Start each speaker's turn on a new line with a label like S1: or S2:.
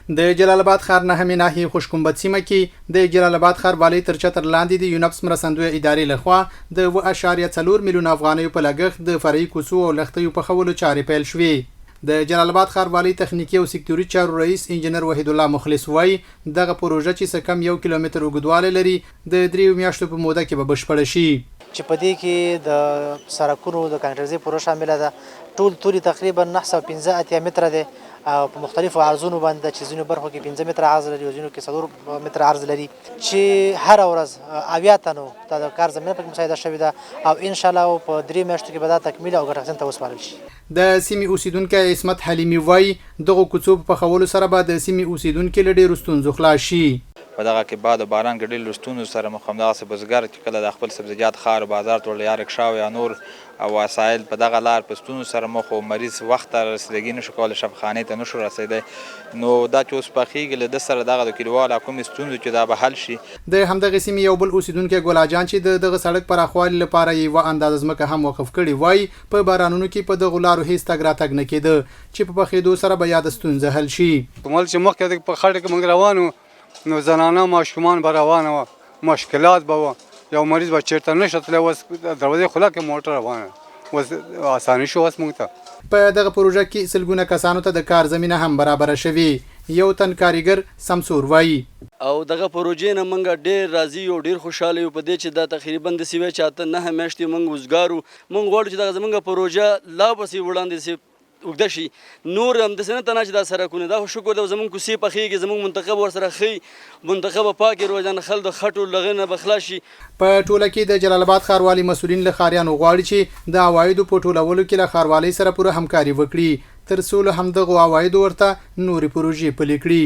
S1: د جلال اباد ښار نهمې ناحیې خوشګنبد سیمه کې د جلال اباد ښاروالۍ تر چتر لاندې د یونپس مرستندویه ادارې له خوا د 7.4 میلیونه افغانیو په لګښت د فرعي کوڅو او لښتیو پخولو چارې پیل شوې. د جلال اباد ښاروالۍ تخنیکي او سکتوري چارو رئیس انجنیر وحیدالله مخلص وايي، دغه پروژه چې څه کم یو کیلومتر اوږدوالی لري، د درېیو میاشتو په موده کې به بشپړه شي.
S2: چې په دې کې د سرکونو د کانکریټزۍ پروژه شامله ده. ټول طول یې تقریباً 985 متره دی او په مختلفو عرضونو باندې ده چې ځینو برخو کې 5 متره عرض لري او ځینو کې 4 متره عرض لري، چې هره ورځ 70 تنو ته د کار زمینه پکې مساعده شوې ده او ان شاء الله په درې میاشتو کې به دا تکمیل او ګټه اخیستنې ته وسپارل شي.
S1: د سیمې اوسېدونکی عصمت حلیمي وايي، دغو کوڅو په پخولو سره به د سیمې اوسېدونکي له ډېرو ستونزو خلاص شي.
S3: په دغه کې باد او باران کې ډېر له ستونزو سره مخ همدغسې بزګر چې کله د خپل سبزیجات ښار او بازار ته وړل یا رکشاوې یا نور او وسایل په دغه لار په ستونزو سره مخ وو، مریض وخت ته رسیدګي نشو کولی، شفاخانې ته نشو رسیدی، نو دا چې اوس پخیږي له ده سره دغه د کلیوالو کومې ستونزې چې دا به حل شي.
S1: د همدغې سیمې یو بل اوسېدونکی ګلاجان چې د دغه سړک پراخوالي لپاره یې یوه اندازه ځمکه هم وقف کړې وايي، په بارانونو کې په دغو لارو هېڅ تګ راتګ نه کېده چې په پخېدو سره به یاده ستونزه حل شي.
S4: کومل چې مخکې په خټه کې موږ روان وو نو زنانه ماشومان به روانه وه، مشکلات به وه، یو مریض به چېرته نه شو تللی، اوس دروازې خوله کې موټر روانه، اوس اساني شو اوس موږ ته.
S1: په دغه پروژه کې سلګونه کسانو ته د کار زمینه هم برابره شوې. یو تن کاریګر سمسور وايي.
S5: او دغه پروژې نه مونږ ډېر راضي یو، ډېر خوشحاله یو په دې چې دا تقریباً داسې وایه چې اته نهه میاشتې مونږ وزګار وو. مونږ غواړو چې دغه زمونږ پروژه لا پسې وړاندې شي، اوږده شي، نور همداسې نه تنها چې دا سرکونه، دا خو شکر دی زمونږ کوڅې پخېږي، زمونږ منطقه به ورسره ښه وي، منطقه به پاکې روزانه خلک د خټو له هغې نه به خلاص شي.
S1: په ټوله کې د جلال اباد ښاروالي مسؤلین له ښاریانو غواړي چې د عوایدو په ټولولو کې له ښاروالۍ سره پوره همکاري وکړي تر څو له همدغو عوایدو ورته نورې پروژې پلې کړي.